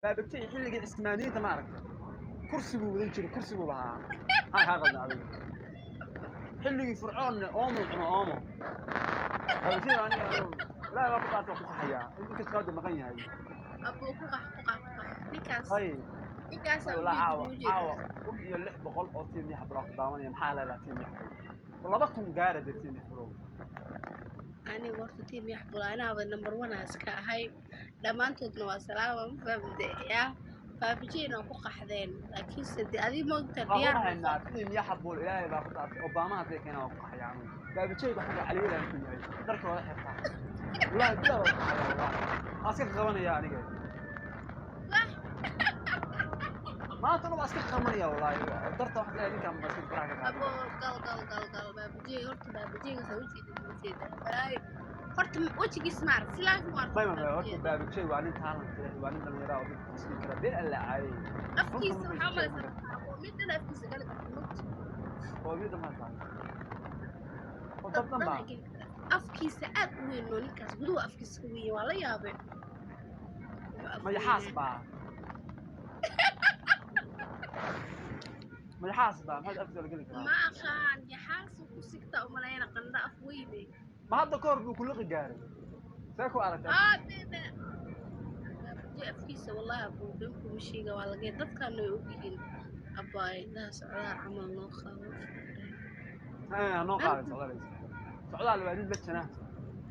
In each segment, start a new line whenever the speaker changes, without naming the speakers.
Baabajey xilligii Cismaaniyiinta, ma aragtay? Kursi buu wadan jiray, kursi buu lahaa. Maxaa kaa qaldan adiga? Xilligii Fircoonna oomo cuno oomo. Baabajey aniga Ilaahay baa ku dhaartay, waa ku qaxayaa, inkastoo hadda maqan yahay.
Abuu, ku qax, ku qax, ku qax ninkaas.
Hay.
Ninkaasaa.
Walaa caawa.
Ujeeda.
Caawa 1600 oo team Yaxbul ku daawanaya. Maxaa leedahay team Yaxbul? 2000 gaara dee team Yaxbulow.
Aniga horta team Yaxbul anaaba number one aa iska ahay, dhammaantoodna waa salaama. Ma fahamte? Yaa Baabajeyna ku qaxdeen, laakiinse de adiga moogta
Waa ku
diyaar.
qaxaynaa team Yaxbul. Ilaahay baa ku dhaartay, Obama hadday keenaan waa ku qaxayaa anigu. Baabajeyga xagga Caliwada ku yahay dharkooda xirtaa. Wallahi bilaa waa ku qaxayaa, wallahi waa iska qabanaya aniga. Maanta waa iska qabanaya, wallahi darta waxaad leeyahay ninkan baa iska faraha ka qaaday.
Abo, gal gal gal gal Baabajey. Horta Baabajeyga saa ujeeda, ujeeda balaayo. Horta wejigiis ma arag, silaas ma arag.
May may, horta Baabajey waa nin talent leh, waa nin dhalinyaro ah oo dadka qosli kara, been alla caayay.
Afkiisa waxaa umalaysaa midana afkiisa gali karta, mogta?
Qoomiyadda ma tahay oo dad dhan baa
dad geli kara afkiisa, aad u weyn oo ninkaas guduhu afkiisa ka weyn, waa la yaabay.
Mayaxaas baa, mayaxaas baa, maxaad afkiisa la geli karaa?
Ma aqaan, yaxaasu ku sigta umalayna, qandho af weyne.
Ma hadda ka hor buu kuliqi gaaray? See ku aragtay?
Aa bebe, Baabajey afkiisa wallahi abuu been kuma sheega, waa lagee dadkaana way ogyihiin. Abbaay, indhaha socdaal camal noo qabo.
Noo qaaday socdaal. Socdaal waa nin lajana,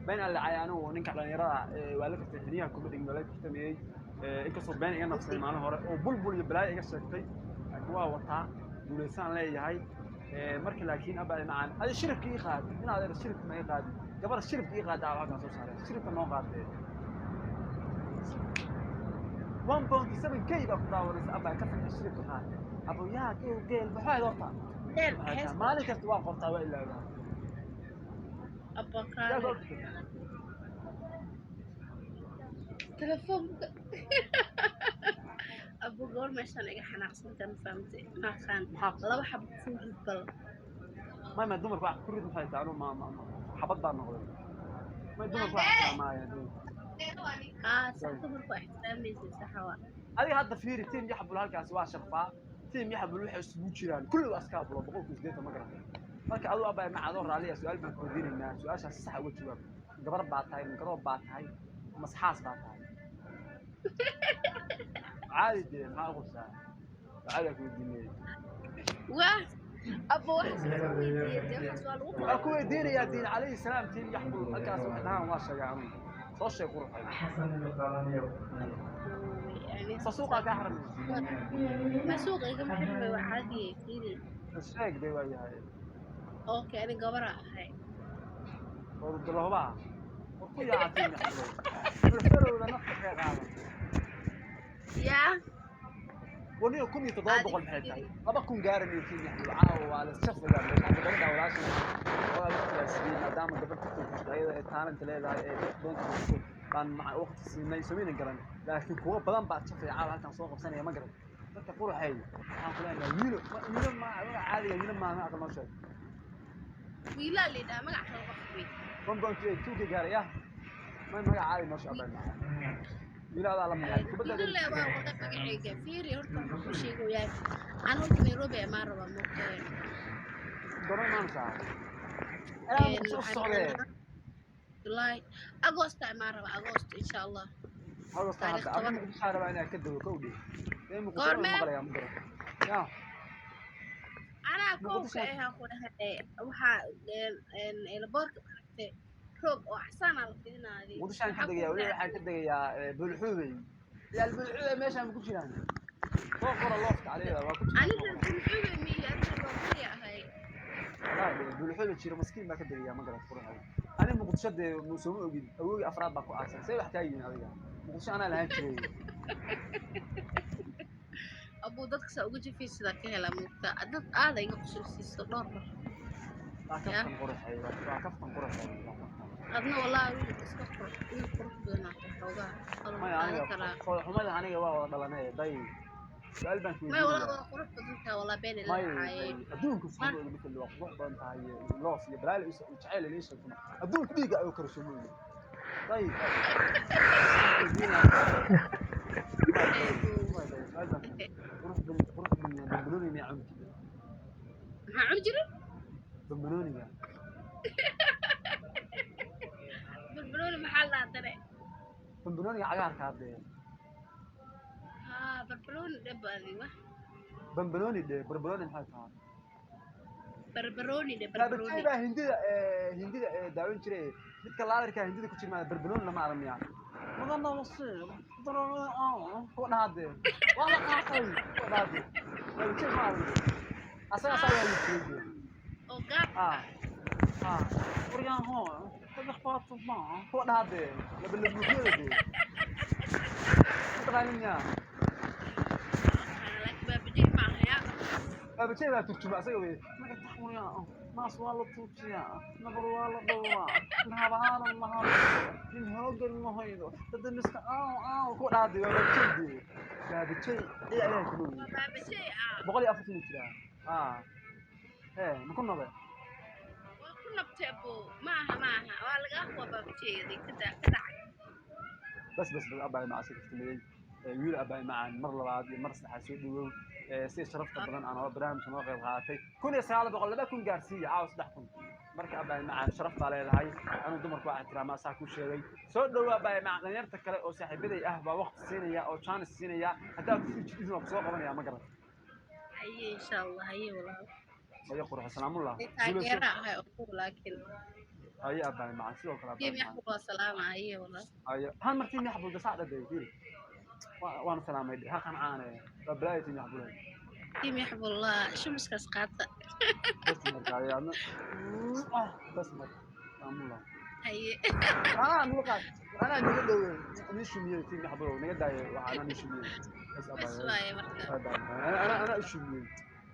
been alle caay. Anigu ninka dhalinyarada waa la kaftay, xiniyaha kuma dhigin, waa la kaftamayey, inkastoo been iga nafsay maalin hore oo bulbul iyo balaayo iga sheegtay, laakiin waa wataa, guulaysaan leeyahay. Marka laakiin abaa macaan, adi shiribka ii qaad inaad er shiribka ma ii qaadin, gabar shiribka ii qaada halkaan soo saaray, shiribka noo qaadee. 1.7K baa ku daawanaysa. Abaa ka farxi, shiribka qaad abo yaa geel geel maxaa horta.
Dheer.
Maxay tahay?
Hees.
Maalin kasta waa qortaa, waa ilaawaa. Yaa
Abakaale.
Soo dhigtay.
Telefoonka abu, gabar meeshaan iga xanaaqsanta, ma fahamtay? Ma aqaan.
Maxaa?
Laba xabo ku rid bal.
May, dumarku wax ku rid maxay tahay? Anu ma xabad baa noqday. May, dumarku wax ixtiraamaayeen.
Aa sax, dumarku waa ixtiraamaysa, saxa waa.
Adiga hadda fiiri, team Yaxbul halkaasi waa sharfaa. Team Yaxbul waxay isugu jiraan kulli waa iskaabulo, 80%, ma garatay? Marka aduu abaa macadoo raalliya, su-aal baan ku weydiinaynaa, su-aashaas si sax uga jawaab. Gabar baa tahay, garoob baa tahay, masxaas baa tahay? Caadi dee, maxaa uqabsaa? Caadi ku weydiinayay.
Waa abo, waxaas isku weydiiyey dee, waxaas waa lagu
Waa ku weydiinayaa diin calayhi salaam. Team Yaxbul halkaas waxay dhahaan waa sheegay, anugu soo sheeg quruxay.
Yani.
Sa suuqaa kaa xarmay?
Ma suuqa igama xirmay, waa caadiye, fiiri.
Sheeg dee, waa yahay.
Okay, ani gabara ahay.
Warudalahobaa war ku yaaca team Yaxbulow, farfarowda nafta ka qaada.
Yaa.
Waniga 1700 maxay tahay? 2000 gaaranayo team Yaxbul. Caawa waa la shafayaa meesha hadda. Gabadha walaashan waa waqtigaa siiyey, maadaama gabadh TikTok ku jirta ayada ay talent leedahay ee dad badan ku jirto baan maca waqti siinay, samayna garan, laakiin kuwa badan baa shafaya caawa halkan soo qabsanaya, ma garan? Marka quruxay, waxaan ku leenahay wiilo wiilo ma magaca caadiga, wiilo maaha magaca noo sheeg.
Wiilaa la yidhaha, magac kale qof wey.
1.8 2K gaaraya. May, magaca caadi noo sheeg abaa macaan. Wiilo adaa la maxay kubadda.
Wiilo le waa wada magacayga. Fiiri, horta waxaan kuu sheegayaa, aan horta Nairobi imaan rabaa, moogtahay?
Gorma imaanaysaa? Ilaa Muqdisho u socdee.
July, Agosto imaan rabaa, Agosto insha Allah.
Agosto
Taariikh
hadda
10.
adiga Muqdisho rabaa inaad ka dego kowdhi ee Muqdisho ma
Goormee?
maqlayaa, ma garan ya.
Anaa
Muqdisho.
kowka ahaa ku dhahay, waxaa boorka aragtay roog oo casaana la fidinaadi.
Muqdishoan ka degayaa weli, waxaan ka degayaa Bulxuubey. Yaal Bulxuubey meeshaan ma ku jiraan? Soo qora loofka caliyada waa ku jiraan.
Aniga Bulxube miyi, aniga Baaburi ahay.
Wallaahi dee, Bulxuubey jiro maskiin baa ka degayaa, ma garan quruxay? Ani Muqdisho dee sooma ogid, awowgii afraad baa ku aasan. See wax kaa yihiin adiga? Muqdisho anaa lahaan jiray.
Abuu, dadka saa uga jafay sidaa ka helaa, moogta? Dad aada iga qusulsiiso dhowr mar.
Waa kaftan quruxay, waa kaftan quruxay, waa kaftan.
Adna wallahi wiil iska qurux, wiil qurux badanaa xoogaa qalab
Maya,
qaadan
aniga
karaa.
Foolxumada aniga waa wada dhalanay day. Su-aal baan ku
May walaa
weydiinayaa.
waa qurux badan tahay walaa, been ila
May
dhacayay.
Adduunka sooma ogi marka waa qurux badan tahay, loof iyo balaali iyo jacayl ilii sheegto, adduunka dhiigga ayuu karo, sooma ogi? Dayib. Qurux badan, qurux badan. Bambanooni miyaa cuni jirtay?
Maxaa cuni jiray?
Bambanooniga.
Barbarooni maxaa la dare?
Bambanooniga cagaarka hadee.
Haa, barbarooni dhabaadi wax.
Bambanooni dhe, barbarooni maxay tahay?
Barbarooni dhe.
Baabajey
barbarooni
baa hindida hindida daawan jiray, midka laadarka hindida ku jirmaa. Barbarooni lama arag miyaa? Mudana wasiir kuwa dhahadee waa la qaatay, kuwa dhahadee baabajey ma arag asaga saa waa jiray.
Oo gaabka.
Ah ah, wargaan hoo ma kuwa dhahadee labalabuukyada dee mataqaanin miyaa?
Laakiin baabajey ma ahayaa.
Baabajey baa turjuma asaga wey. Marka taxmuriyaa naas waa la tuujiyaa, nabar waa la dhowraa, nahabaana mahado, nin hoogan ma hoydo, dada miska aaw aaw kuwa dhahadee waa baabajey dee. Baabajey ciida ilaahay kama
Waa
weyn.
Baabajey ah.
140 jiraa ah ee ma ku nabe?
Waa ku nabtay abo, ma aha, ma aha, waa laga aqwa baabajey adeegtada ka dhacay.
Bas bas bas, abaay macaa kaftamayey wiil. Abaay macaan, mar labaad iyo mar saddexaad soo dhawow. Si sharafta badan aan oo barnaamijka noo qayb qaadatay, 1900, 2000 gaarsiiya caawa, 3000. Marka abaay macaan, sharaf baa leedahay. Anuu dumarku waa ixtiraamaa, saa ku sheegay. Soo dhawow abaay macaan. Dhalinyarta kale oo saaxiibaday ah baa waqti siinaya oo chance siinaya. Haddaad kusii jidhin waa kusoo qabanaya, ma garan?
Haye, insha Allah, haye walaal.
Haye qurux, salaamullah.
Taageera ahay oo laakiin.
Haye abaay macaan, sidoo kale abaay
Tiim
macaan.
Yaxbul waa salaama, haye walaal.
Haye, hal mar tiim Yaxbul gasac dhadhay fiiri. Waan salaamay dhe, ha qancaane, waa balaayo tiim Yaxbul.
Tiim Yaxbul waa shumiskaas qaata.
Bas marka ayaadna ah, bas marka salaamullah.
Haye.
Anaa nugu qaad, anaa naga dhowe nii shumiyey tiim Yaxbul, naga daayo waxa anaa nii shumiyey. Bas.
Bas.
Abaay.
Waaye marka.
Ana ana u shumiyey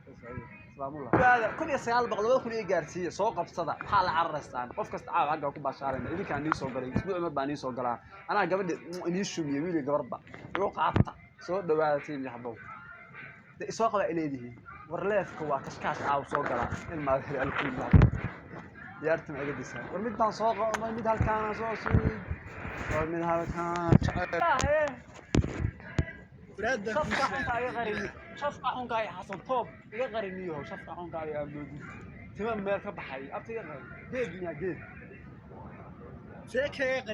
bas. Haye, salaamullah. 1900, 2000 ii gaarsiiya. Soo qabsada, maxaa la cararaysaan? Qof kasta caawa xagga ku baashaalayna. Idinkaa nii soo galay, isbuuc mar baa nii soo galaa. Anaa gabadha inii shumiyey, wiil iyo gabarba igu qaata. Soo dhawaada tiim Yaxbow de, isoo qabaa ileedihiin. War leefka waa kashkaash caawa soo galaa ilmaadheer alkiin diyaarta ma iga disaan. War mid baan soo qabay, mid halkaan soo siiyey, war mid halkaan jecel. Shafka xunka iga qarini, shafka xunka iyo Xasan Toob iga qariniyo, shafka xunka iyo amoodi tima meel ka baxay abta iga qarin. Geed miyaa geed?
See kaga?